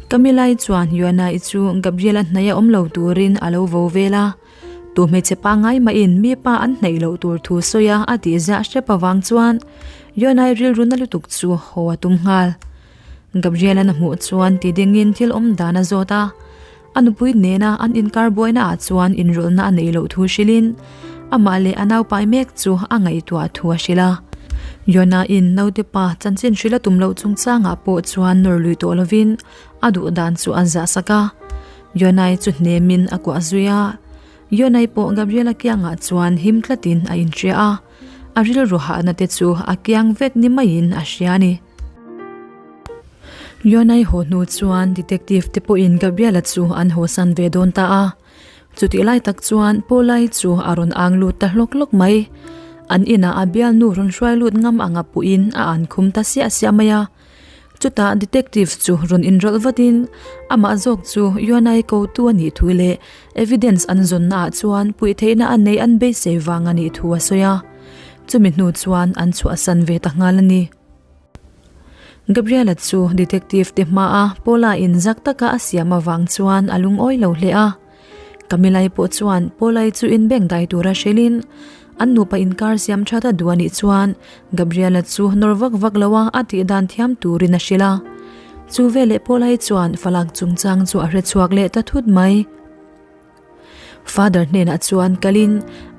Camilla-i chuan Yuana-i chu Gabriel-a hnaih a awm lo turin a lo vo vel a, tu hmeichhe pangngai mahin mi pa an hnaih loh tur thu sawi a a tih ziah hrep avang chuan Yuana-i rilru na lutuk chu haw a tum nghal. Gabriel-a'n a hmuh chuan ti dingin thil awm dan a zawt a, a nupui nena an inkar buaina ah chuan inrawlhna a neih loh thu hrilhin amah leh a naupai mek chu a ngaihtuah thu a hrilh a. Yona-in naute pa chanchin hrilh a tum loh chungchangah pawh chuan nawr lui tawh lovin a duh dan chu a zah sak a. Yona-i chu hnemin a kuah zui a. Yona-i pawh Gabriel-a kiangah chuan him tlatin a inhria a, a rilru hahna te chu a kiang vek ni maiin a hria a ni. Yonai haw hnu chuan detective te pawhin Gabriela chu an hawsan ve dawn ta a. Chutih lai tak chuan Paula-i chu a rawn ang lut ta hlawk hlawk mai. An inah a bialnu rawn hruai lut ngam anga puhin a an khum ta siah siah mai a. Chutah detective chu rawn inrawlh vatin amah zawk chu Yonai kotu a nih thu leh evidence an zawnna ah chuan puih theihna a neih an beisei vang a nih thu a sawi a. Chumi hnu chuan an chhuahsan ve ta nghal a ni. Gabriela chu detective te hmaa Paula in zak taka a siam avang chuan a lungawi lo hle a. Camilla-i pawh chuan Paula-i chu inbeng dai tura hrilhin an nupa inkar siam that a duh a nih chuan Gabriela chu nawr vak vak loa a tih dan thiam turin a hrilh a. Chu veleh Paula-i chuan falak chungchang chu a hrechhuak leh ta thut mai. Father hnenah chuan kalin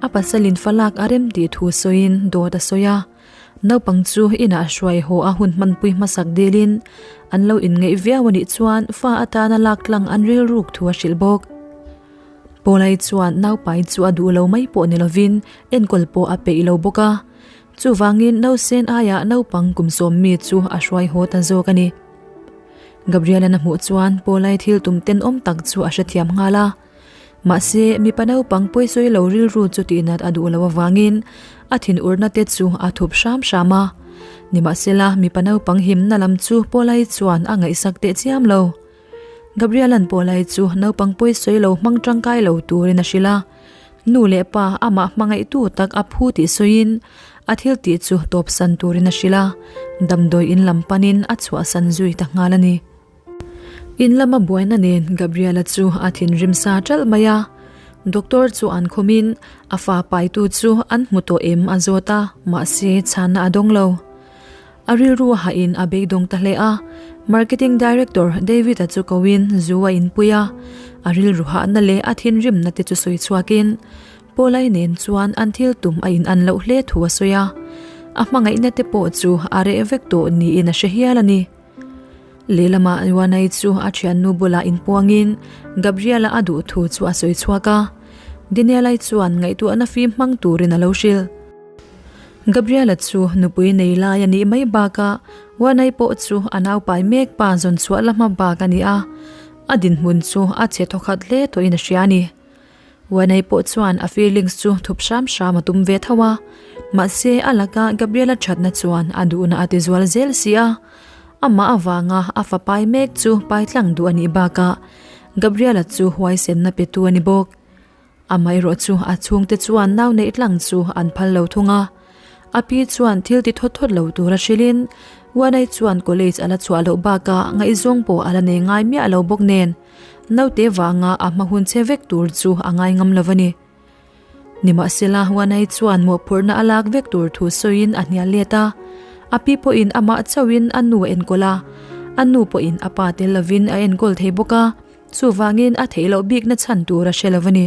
a pasalin falak a rem tih thu sawiin dawt a sawi a. Naupang chu inah hruai haw a hun hmanpui hmasak dilin an lo inngeih viau a nih chuan fa atana lak tlang an rilruk thu a hrilh bawk. Paulai chuan naupai chu a duh lo mai pawh ni lovin enkawl pawh a peih lo bawk a, chuvangin nausen aiah naupang kum sawm mi chu a hruai haw ta zawk a ni. Gabriel-a'n a hmuh chuan Paulai thil tum tenawm tak chu a hrethiam nghal a. Mahse, mipa naupang pawisawi lo rilru chu tihnat a duh lo avangin a thinurna te chu a thup hram hram a. Nimahsela, mipa naupang himna lam chu Paulai chuan a ngaihsak teh chiam lo. Gabriela'n Paulai chu naupang pawisawi lo hmang tangkai lo turin a hrilh a. Nu leh pa amah hmangaihtu tak a phu tih sawiin a thil tih chu tawpsan turin a hrilh a, damdawi in lam panin a chhuahsan zui ta nghal a ni. In lama buaina nen Gabriela chu a thinrim sa ṭalh mai a, doctor chu an khawmin a fa paitu chu an hmu tawh em a zawt a, mahse chhanna a dawng lo. A rilru a hahin a beidawng ta hle a, marketing director David-a chu koin zu a inpui a, a rilru hahna leh a thinrimna te chu sawi chhuakin Paul-ai nen chuan an thil tum a inan loh hle thu a sawi a, a hmangaihna te pawh chu a reh vek tawh niin a hre hial a ni. Lehlamah Yuanai chu a thiannu bulah inpuangin Gabriela a duh thu chu a sawi chhuak a, Daniel-ai chuan ngaihtuahna fim hmang turin a lo hrilh. Gabriela chu nupui nei lai a nih mai bakah Yuanai pawh chu a naupai mek pa zawn chhuah la hma bak a ni a, a dinhmun chu a chhe thawkhat hle tawhin a hria a ni. Wanei pawh chuan a feelings chu thup hram hram a tum ve tho a, mahse a laka Gabriela thatna chuan a duhna a ti zual zel si a, amah avanga a fa pai mek chu pai tlang duh a nih bakah Gabriela chu huaisenna pe tu a ni bawk. Amaherawh chu a chhungte chuan nau neih tlang chu an phal lo thung a, a pi chuan thil ti thawt thawt lo tura hrilhin Wanei chuan college a la chhuah loh bakah ngaihzawng pawh a la nei ngai miah lo bawk nen, Naute vanga a hma hun che vek tur chu a ngai ngam lo a ni. Nimahsela, Wanai chuan mawhphurhna a lak vek tur thu sawiin a hnial let a. A pi pawhin amah chauhin a nu a enkawl a, a nu pawhin a pa tel lovin a enkawl thei bawk a, chuvangin a theih loh bikna chhan tur a hre lo a ni.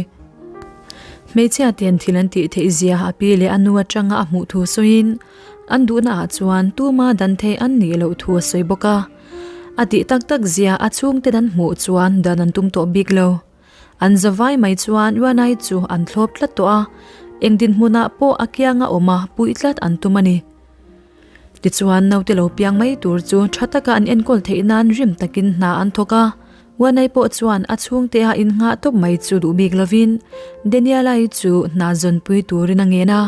Hmeichhia ten thil an tih theih zia a pi leh a nu atanga a hmuh thu sawiin an duhna ah chuan tuma dan theih an nih loh thu a sawi bawk a. A tih tak tak zia a chhungten an hmuh chuan dan an tum tawh bik lo. An za vai mai chuan Yuanai chu an thlawp tlat tawh a, eng dinhmunah pawh a kianga awm a puih tlat an tum a ni. Tichuan naute lo piang mai tur chu tha taka an enkawl theih nan rim takin hna an thawk a, Yuanai pawh chuan a chhungte a innghah tawp mai chu duh bik lovin Daniela-i chu hna zawnpui turin a ngen a.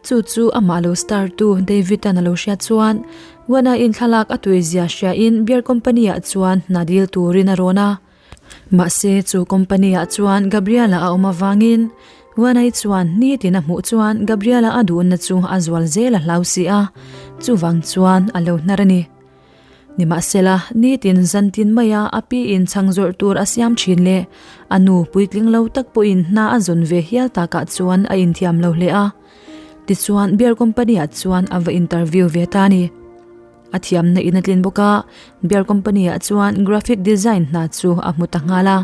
Chu chu amah lo star tu David-a'n a lo hriat chuan Wana-in thlalak a tui zia hriain beer company-ah chuan hna dil turin a rawn a. Mahse chu company-ah chuan Gabriel-a a awm avangin Wana-i chuan nitin a hmuh chuan Gabriel-a a duhna chu a zual zel a hlau si a, chuvang chuan a lo hnar a ni. Nimahsela, nitin zantin maia a piin chhang zawrh tur a siam thin leh a nu puitling lo tak pawhin hna a zawn ve hial takah chuan a inthiam lo hle a. Tichuan, beer company-ah chuan a va interview ve ta a ni. A thiamna in a tlin bawk a, beer company-ah chuan graphic design hna chu a hmu ta nghal a.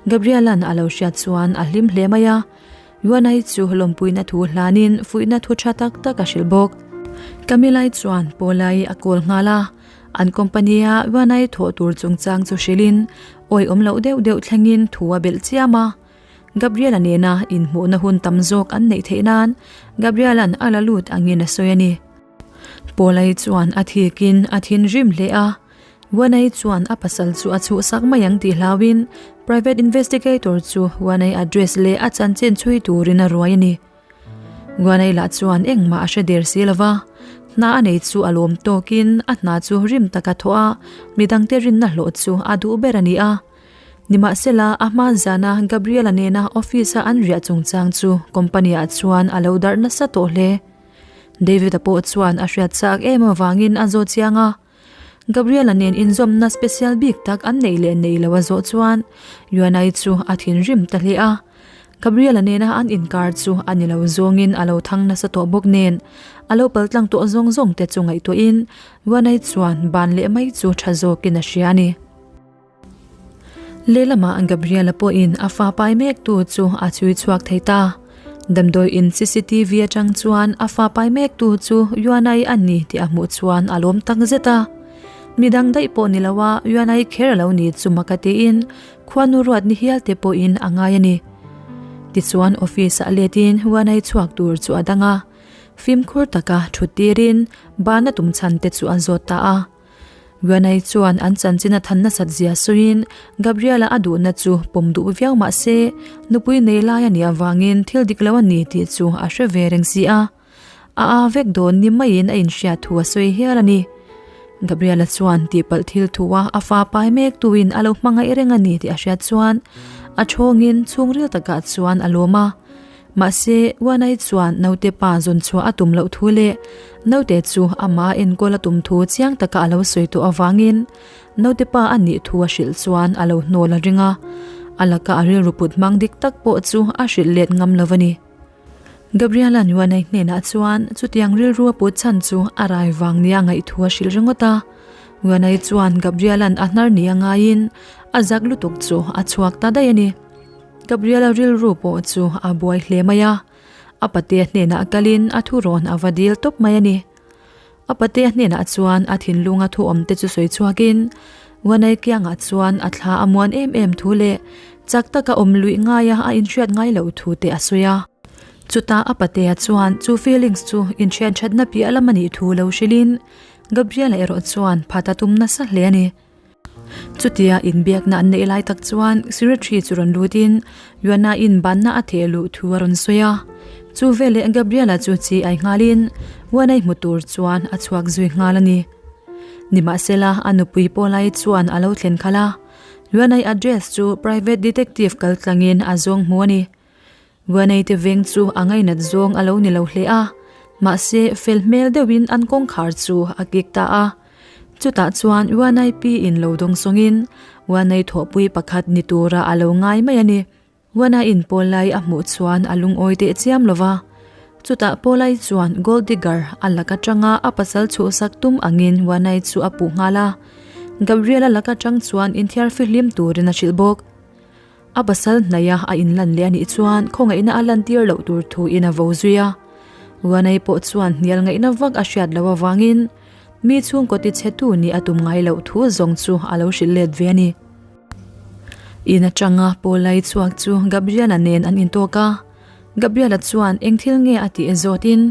Gabriel-a'n a lo hriat chuan a hlim hle mai a. Yuanai chu lawmpuina thu hlanin fuihna thu tha tak tak a hrilh bawk. Camilla-i chuan Paula-i a call nghal a, an company-a Yuanai thawh tur chungchang chu hrilhin awihawm loh deuh deuh thlengin thu a belh chiam a. Gabriel-a nena inhmuhna hun tam zawk an neih theih nan Gabriel-a'n a la lut angin a sawi a ni. Paula-i chuan a thikin a thinrim hle a. Wanai chuan a pasal chu a chhuhsak mai ang tih hlauin private investigator chu Wanai address leh a chanchin chhui turin a ruai a ni. Wanai lah chuan engmah a hre der si lova, hna a nei chu a lawm tawkin a hna chu rim taka thawh a, midangte rinna hlawh chu a duh ber a ni a. Nimahsela, a hma zana Gabriel-a nena office-a an riah chungchang chu company-ah chuan a lo darh nasa tawh hle. David-a pawh chuan a hriat chak em avangin a zawt chiang a. Gabriela nen inzawmna special bik tak an neih leh neih loh a zawh chuan Yuanai chu a thinrim ta hle a. Gabriela nena an inkar chu a ni lo zawngin a lo thang nasa tawh bawk nen a lo paltlang tawh zawng zawng te chu ngaihtuahin Yuanai chuan ban leh mai chu tha zawkin a hria a ni. Lehlamah Gabriela pawhin a fa pai mektu chu a chhui chhuak thei ta. Damdawi in cctv atang chuan a fa pai mektu chu Yuanai a ni tih a hmuh chuan a lawm tak zet a. Midang daih pawh ni loa Yuanai kher a lo ni chu mak a tiin khuanu ruat ni hial te pawhin a ngai a ni. Tichuan office ah letin Yuanai chhuak tur chu a dang a, fimkhur taka thut tirin bana tum chhan te chu a zawt ta a. Yuanai chuan an chanchin a than nasat zia sawiin Gabriela a duhna chu pawm duh viau mah se nupui nei lai a nih avangin thil dik lo a ni tih chu a hre ve reng si a. A a vek dawn ni maiin a inhriat thu a sawi hial a ni. Gabriela chuan tihpalh thil thu a a fa pai mek tuin a lo hmangaih reng a ni tih a hriat chuan a thawngin chhungril takah chuan a lawm a. Mahse, Wanai chuan naute pa zawn chhuah a tum loh thu leh naute chu amah a enkawl a tum thu chiang taka a lo sawi tawh avangin naute pa a nih thu a hrilh chuan a lo hnawl a ring a, a laka a rilru put hmang dik tak pawh chu a hrilh let ngam lo a ni. Gabriela'n Wanai hnenah chuan chutiang rilru a put chhan chu a rai vang nia ngaih thu a hrilh ringawt a. Wanai chuan Gabriela'n a hnar nia ngaiin a zak lutuk chu a chhuak ta daih a ni. Gabriela rilru pawh chu a buai hle mai a, a patea hnenah kalin a thurawn a va dil tawp mai a ni. A patea hnenah chuan a thinlunga thu awmte chu sawi chhuakin Wanai kiangah chuan a thla a muan em em thu leh chak taka awm luih ngaia a inhriat ngai loh thu te a sawi a. Chutah a patea chuan chu feelings chu inhriat thatna piah lam a nih thu lo hrilhin Gabriela erawh chuan phat a tum nasa hle a ni. Chutia inbiakna an neih lai tak chuan secretary chu rawn lutin Yuana in banna a theh luh thu a rawn sawi a. Chu veleh Gabriela chu chi ai nghalin Yuana-i hmu tur chuan a chhuak zui nghal a ni. Nimahsela a nupui pawh lai chuan a lo thlen khalh a, Yuana-i address chu private detective kal tlangin a zawng hmu a ni. Vuanei te veng chu a ngainat zawng a lo ni lo hle a, mahse fel hmel deuhin an kawngkhar chu a kik ta a. Chutah chuan Vuanai pi in lo dawng sawngin Vuanai thawhpui pakhat ni tura a lo ngai mai a ni. Vuanai in Pawlai a hmuh chuan a lungawi teh chiam lo va. Chutah Pawlai chuan gold digger a lak atanga a pasal chhuhsak tum angin Vuanai chu a puh nghal a. Gabriel-a lak atang chuan inthiar fihlim turin a hrilh bawk. A pasal hnaia a inlan leh a nih chuan khawngaihna a lantir loh tur thu in a vo zui a. Wanai pawh chuan hnial ngaihna vak a hriat loh avangin mi chhungkaw tichhetu nih a tum ngai loh thu zawng chu a lo hrilh let ve a ni. In atanga Paulai chhuak chu Gabriela nen an intawk a. Gabriela chuan eng thil nge a tih zawtin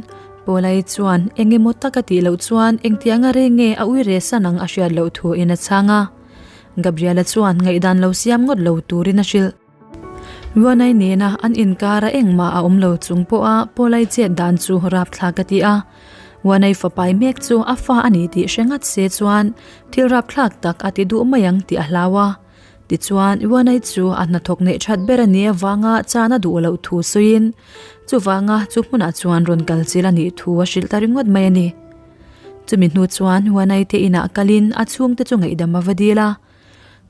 Paulai chuan eng emaw tak a tih loh chuan engtianga rei nge a ui re san ang a hriat loh thu in a chhang a. Gabriela chuan ngaihdan lo siam ngawt lo turin a hrilh. Ruanai nena an inkara engmah a awm lo chung pawha Paulai chet dan chu rapthlak a ti a. Ruanai fapai mek chu a fa a ni tih hre ngat se chuan thil rapthlak tak a ti duh mai ang tih a hlau a. Tichuan, Ruanai chu a hnathawk neih that ber a nih avanga chan a duh loh thu sawiin chuvanga chu hmunah chuan rawn kal chil a nih thu a hrilh ta ringawt mai a ni. Chumi hnu chuan Wanai te inah kalin a chhungte chu ngaihdam a va dil a.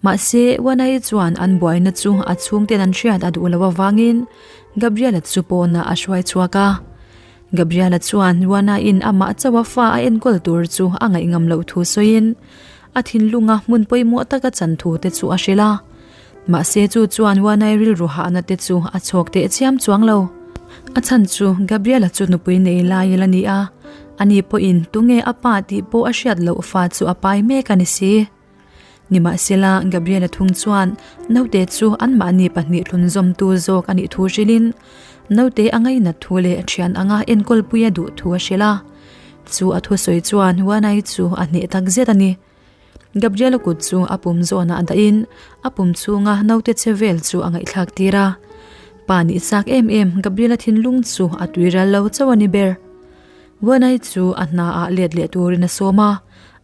Mahse, Wanai chuan an buaina chu a chhungten an hriat a duh loh avangin Gabriela chu pawnah a hruai chhuak a. Gabriela chuan Wanaiin amah chauha fa a enkawl tur chu a ngaihngam loh thu sawiin a thinlunga hmun pawimawh taka chan thu te chu a hrilh a. Mahse chu chuan Wanai rilru hahna te chu a chhawk teh chiam chuang lo. A chhan chu Gabriela chu nupui nei lai la ni a, ani pawhin tunge a pa tih pawh a hriat loh fa chu a pai mek a ni si. Nimahsela Gabriela thung chuan naute chu anmahni pahnih thlunzawmtu zawk a nih thu hrilhin naute a ngainat thu leh thian anga enkawlpui a duh thu a hrilh a. Chu a thusawi chuan Wanai chu a hneh takzet a ni. Gabriela kut chu a pum zawnah dahin a pum chhunga naute che vel chu a ngaihthlak tir a. Pa nih chak em em Gabriela thinlung chu a tui ral lo chauh a ni ber. Wanai chu a hna ah let leh turin a sawm a,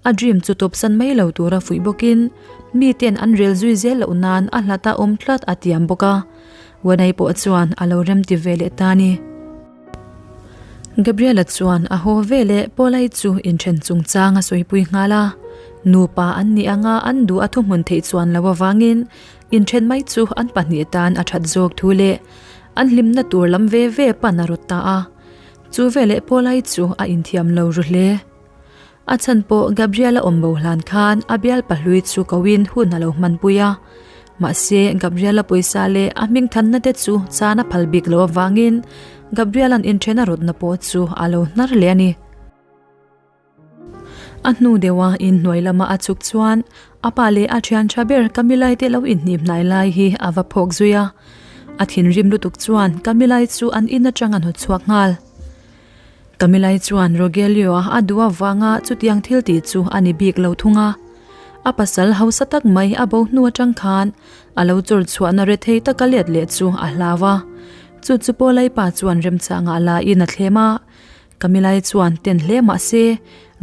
a dream chu tawpsan mai lo tura fuih bawkin miten an rel zui zel loh nan a hlat a awm tlat a tiam bawk a. Wanai pawh chuan a lo remti ve leh ta a ni. Gabriela chuan a haw veleh Paula-i chu inthen chungchang a sawipui nghal a. Nupa an nih anga an duh a thuhmun theih chuan lo avangin inthen mai chu an pahnih tan a that zawk thu leh an hlimna tur lam ve ve pan a rawt ta a. Chu veleh Paula-i chu a inthiam lo ru hle. A chhan pawh Gabriel-a awm bo hlan khan a bial pahlui chu koin hun a lo hmanpui a. Mahse, Gabriel-a pawisa leh a hmingthanna te chu chan a phal bik loh avangin Gabriel-a'n inthen a rawtna pawh chu a lo hnar leh a ni. A hnu deuha inhnuai lama a chuk chuan a pa leh a thian tha ber Camilla-i te lo inhnim hnai lai hi a va phawk zui a. A thinrim lutuk chuan Camilla-i chu an in atang a hnawtchhuak nghal. Camilla-i chuan Rogelio-a a duh avanga chutiang thil tih chu a ni bik lo thung a. A pasal hausa tak mai a bo hnu atang khan a lo chawr chhuahna rethei taka let leh chu a hlau a. Chu chu Paula-i pa chuan remchangah laiin a thlem a. Camilla-i chuan ten hle mah se,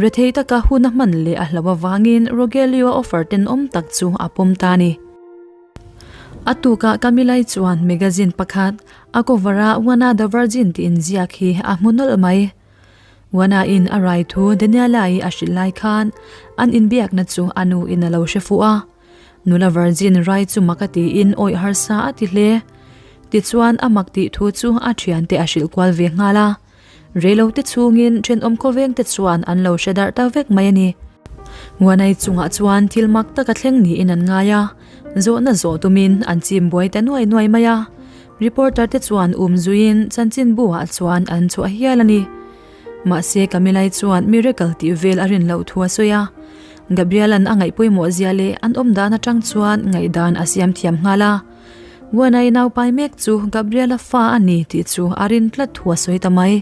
rethei taka hun a hman leh a hlau avangin Rogelio-a offer tenawm tak chu a pawm ta a ni. A tukah Camilla-i chuan magazine pakhat a cover a Juana the Virgin tih inziak hi a hmu nawlh mai. Juana-in a rai thu Daniela-i a hrilh lai khan an inbiakna chu a nu in a lo hre fuh a. Nula Virgin rai chu mak a tiin awih harsa a ti hle. Tichuan a mak tih thu chu a thiante a hrilh kual ve nghal a. Reilote chhungin thenawm khawvengte chuan an lo hre darh ta vek mai a ni. Nguanai chungah chuan thil mak taka thleng niin an ngai a, zawhna zawh tumin an chim buai ta nuai nuai mai a. Reporter te chuan um zuiin chanchinbu ah chuan an chhuah hial a ni. Mahse Camilla-i chuan miracle tih vel a rin loh thu a sawi a. Gabriel-a'n a ngaih pawimawh zia leh an awm dan atang chuan ngaihdan a siam thiam nghal a. Buanai naupai mek chu Gabriela fa a ni tih chu a rin tlat thu a sawi ta mai.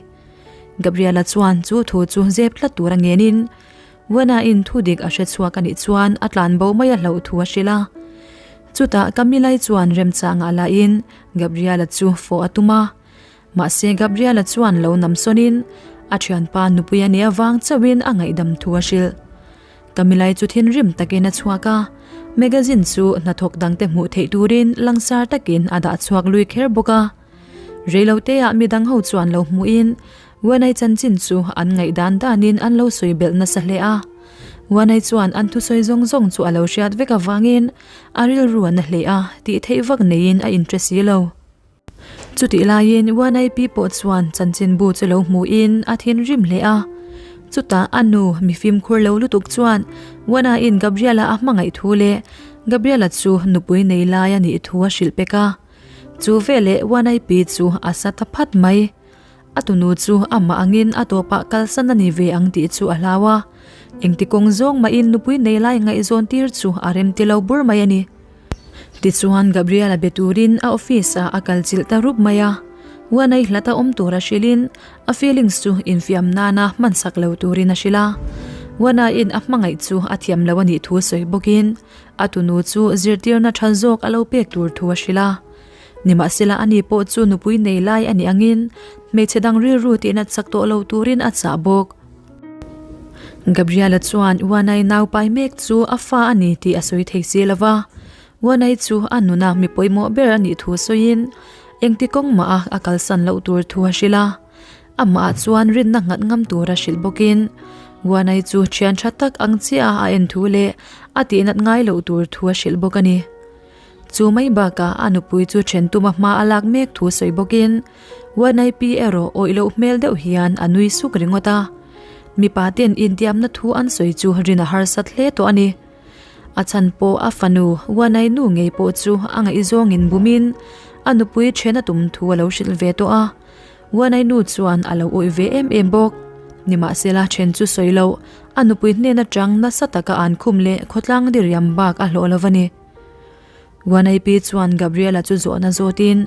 Gabriela chuan chu thu chu zep tlat tur a ngenin Buanaiin thu dik a hre chhuak a nih chuan a tlan bo mai a hlauh thu a hrilh a. Chutah Camilla-i chuan remchangah lahin Gabriela chu fawh a tum a. Mahse Gabriela chuan lo nam sawnin a thianpa nupui a nih avang chauhin a ngaihdam thu a hrilh. Camilla-i chu thinrim takin a chhuak a, magazine chu hnathawk dangte hmuh theih turin langsar takin a dah chhuak lui kher bawk a. Reiloteah midang ho chuan lo hmuhin Wenai chanchin chu an ngaihdan danin an lo sawi belh nasa hle a. Wenai chuan an thusawi zawng zawng chu a lo hriat vek avangin a rilru a na hle a, tih theih vak neiin a inhre si lo. Chutih laiin UNIP pawh chuan chanchinbu chu lo hmuhin a thinrim hle a. Chutah a nu mi fimkhur lo lutuk chuan UNI-in Gabriela a hmangaih thu leh Gabriela chu nupui nei lai a nih thu a hrilh pek a. Chu veleh UNIP chu a sa ta phat mai. A tunu chu amah angin a tawpah kalsan a ni ve ang tih chu a hlau a. Engti kawng zawng mahin nupui nei lai ngaihzawn tir chu a remti lo bur mai a ni. Tichuan Gabriel-a be turin a office-ah a kal chilh ta rup mai a. Uanai hlata awm tura hrilhin a feelings chu infiam nana hmansak lo turin a hrilh a. Uanaiin a hmangaih chu a thiam lo a nih thu sawi bawkin a tunu chu zirtirna tha zawk a lo pek tur thu a hrilh a. Nimahsela ani pawh chu nupui nei lai a nih angin hmeichhe dang rilru tihna chak tawh lo turin a chah bawk. Gabriela chuan Uanai nau pai mek chu a fa a ni tih a sawi thei si lo va, Uanai chu a nuna mi pawimawh ber a nih thu sawiin engti kawng mah a a kalsan loh tur thu a hrilh a. Amah chuan rinna nghat ngam tur a hrilh bawkin. Wanai chu thian tha tak ang chiah a a en thu leh a tihnat ngai loh tur thu a hrilh bawk a ni. Chu mai bakah a nupui chu then tuma hma a lak mek thu sawi bawkin Wanai pi erawh awih loh hmel deuh hian a nui suk ringawt a. Mipa ten intiamna thu an sawi chu rin a harsat hle tawh a ni. A chhan pawh a fanu Wanai nu ngei pawh chu a ngaihzawngin bumin a nupui then a tum thu a lo hrilh ve tawh a. Wanai nu chuan a lo awih ve em em bawk. Nimahsela then chu sawi loh, a nupui hnen atang nasa taka an khum leh khawtlang diriam bak a hlawh lo a ni. Wanai pi chuan Gabriela chu zawhna zawtin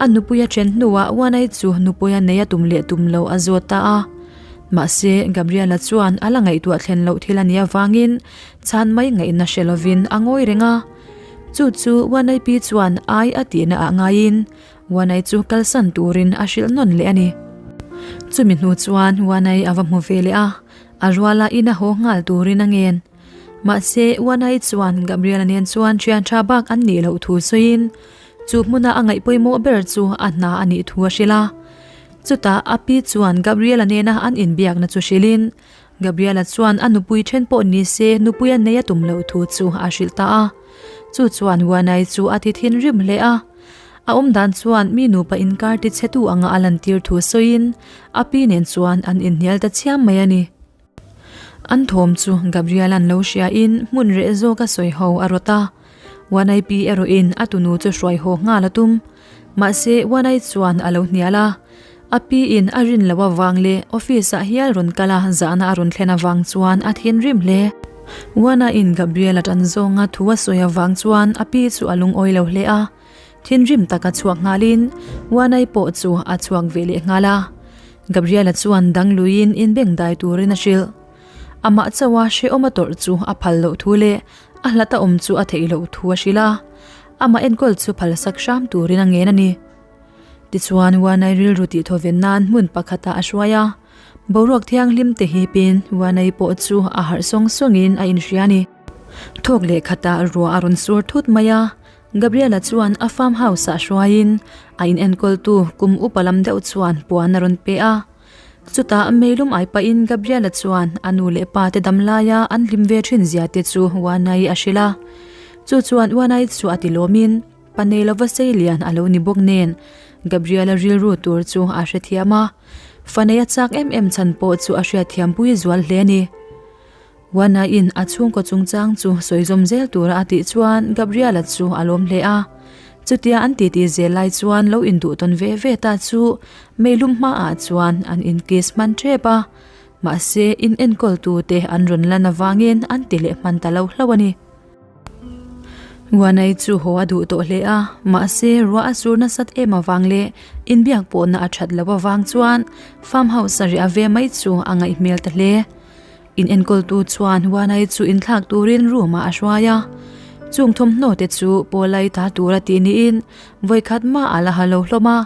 a nupui a then hnuah Wanai chu nupui a nei a tum leh tum lo a zawt ta a. Mahse Gabriela chuan a la ngaihtuah thlen loh thil a nih avangin chhan mai ngaihna hre lovin a ngawi reng a. Chu chu Wanai pi chuan ai a tihna ah ngaiin Wanai chu kalsan turin a hrilh nawn leh a ni. Chumi hnu chuan Wanai a va hmu ve leh a, a ruala ina haw nghal turin a ngen. Mahse, Wanai chuan Gabriela nen chuan thian tha bak an nih loh thu sawiin chu hmuna a ngaih pawimawh ber chu a hna a nih thu a hrilh a. Chutah a pi chuan Gabriela nena an inbiakna chu hrilhin Gabriela chuan a nupui then pawh ni se nupui a nei a tum loh thu chu a hrilh ta a. Chu chuan Wanai chu a ti thinrim hle a. A awm dan chuan mi nupa inkar ti chhetu anga a lantir thu sawiin a pi nen chuan an inhnial ta chiam mai a ni. An thawm chu Gabriela'n lo hriain hmun reh zawka sawi ho a rawt a. Wanai pi erawhin a tunu chu hruai haw nghal a tum. Mahse Wanai chuan a lo hnial a. A pi in a rin loh avang leh office ah hial rawn kal a zahna a rawn thlen avang chuan a thinrim hle. Wana in Gabriel a tan zawnga thu a sawi avang chuan a pi chu a lungawi lo hle a. Thinrim taka chhuak nghalin Wanai pawh chu a chhuak ve leh nghal a. Gabriel-a chuan dang luiin inbeng dai turin a hrilh. Amah chauha hrehawm a tawrh chu a phal loh thu leh a hlat a awm chu a theih loh thu a hrilh a. Amah enkawl chu phalsak hram turin a ngen a ni. Tichuan, Wanai rilru tihthawven nan hmun pakhatah a hruai a. Boruak thianghlim te hipin Wanai pawh chu a harh sawng sawngin a inhria a ni. Thawk leh khatah ruah a rawn sur thut mai a. Gabriela chuan a farm house ah hruaiin a inenkawltu kum upa lam deuh chuan puan a rawn pe a. Chutah meilum ai pahin Gabriela chuan a nu leh pa te dam laia an hlim ve thin zia te chu Wanai a hrilh a. Chu chuan Wanai chu a ti lawmin pa nei lova sei lian a lo ni bawk nen Gabriela rilru tur chu a hrethiam a. Fa nei a chak em em chhan pawh chu a hriatthiampui zual hle a ni. Wana-in a chhungkaw chungchang chu sawi zawm zel tura a tih chuan Gabriela chu a lawm hle a. Chutia an titi zel lai chuan lo induh tawn ve ve ta chu meilum hmaah chuan an inkiss hman tep a. Mahse, in enkawltute an rawn lan avangin an ti leh hman ta lo hlauh a ni. Wanai chu haw a duh tawh hle a, mahse ruah a sur nasat em avang leh inbiak pawhna a that loh avang chuan farm house a riah ve mai chu a ngaih hmel ta hle. In enkawltu chuan Wanai chu inthlak turin room ah a hruai a, chung thawmhnaw te chu pawlai ta tura tih niin vawikhat mah a la ha lo hlawm a.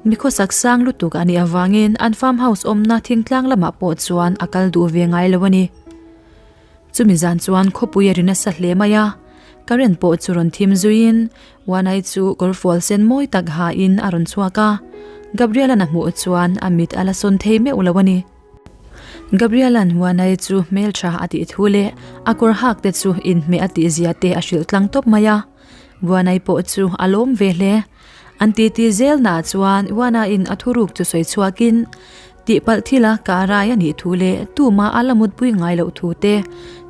Mi khawsak sang lutuk a nih avangin an farm house awmna thingtlang lamah pawh chuan a kal duh ve ngai lo a ni. Chumi zan chuan khawpui a ri nasa hle mai a, current pawh chu rawn thim zuiin Wanai chu kawrfual sen mawi tak hain a rawn chhuak a, Gabriel-a'n a hmuh chuan a mit a la sawn thei meuh lo a ni. Gabriel-a'n Wanai chu hmeltha a tih thu leh a kawr hak te chu inhmeh a tih zia te a hrilh tlang tawp mai a, Wanai pawh chu a lawm ve hle. An titi zelnaah chuan Wanai'n a thuruk chu sawi chhuakin Tihpalh thila ka rai a nih thu leh tuma a la mutpui ngai loh thu te,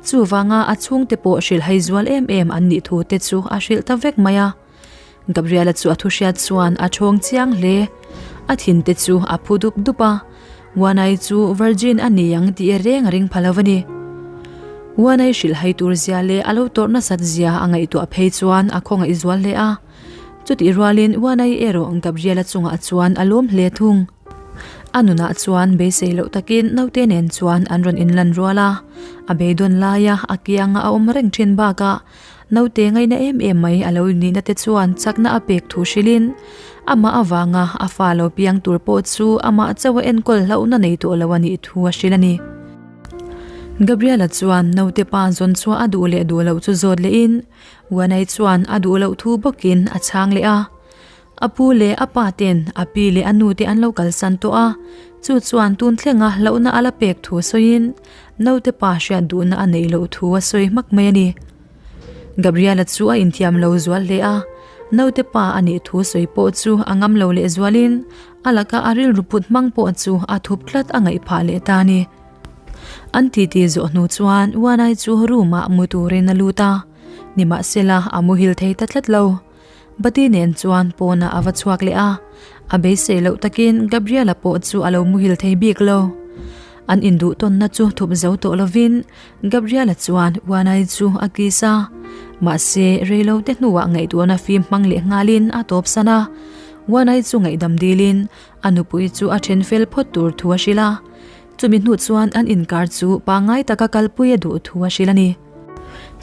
chuvanga a chhungte pawh hrilhhai zual em em an nih thu te chu a hrilh ta vek mai a. Gabriela chu a thuhriat chuan a thawng chiang hle. A thin te chu a phu dup dup a, Wanai chu virgin a ni ang tih reng a ring pha lo a ni. Wanai hrilhhai tur zia leh a lo tawrh nasat zia a ngaihtuah phei chuan a khawngaih zual hle a. Chutih rualin Wanai erawh Gabriela chungah chuan a lawm hle thung. A nunah chuan beisei loh takin naute nen chuan an rawn inlan rual a, a beidawn laia a kianga a awm reng thin bakah naute ngaina em em mai a lo nihna te chuan chakna a pek thu hrilhin amah avanga a fa lo piang tur pawh chu amah chauh a enkawl hlauhna nei tawh lo a nih thu a hrilh a ni. Gabriela chuan naute pa zawn chhuah a duh leh duh loh chu zawt lehin Wanai chuan a duh loh thu bawkin a chhang leh a. A pu leh a pa ten a pi leh a nu te an lo kalsan tawh a, Chu chuan tun thlenga hlauhna a la pek thu sawiin naute pa hriat duhna a neih loh thu a sawi hmak mai a ni. Gabriela chu a inthiam lo zual hle a, naute pa a nih thu sawi pawh chu a ngam lo leh zualin a laka a rilru put hmang pawh chu a thup tlat a ngaih phah leh ta a ni. An titi zawh hnu chuan Uanai chu room ah mu turin a lut a, nimahsela a muhil thei ta tlat lo. Bati nen chuan pawnah a va chhuak leh a, a beisei loh takin Gabriela pawh chu a lo muhil thei bik lo. An induh tawnna chu thup zo tawh lovin Gabriela chuan Uanai chu a kiss a, mahse reilote hnuah ngaihtuahna fim hmang leh nghalin a tawpsan a. Uanai chu ngaihdam dilin a nupui chu a then fel phawt tur thu a hrilh a, chumi hnu chuan an inkar chu pangngai taka kalpui a duh thu a hrilh a ni.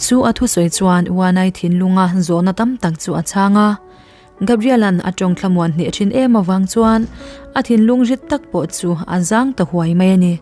Chu a thusawi chuan Uanai thinlunga zawhna tam tak chu a chhang a. Gabriela'n a tawng thlamuan hneh thin em avang chuan a thinlung rit tak pawh chu a zang ta huai mai a ni.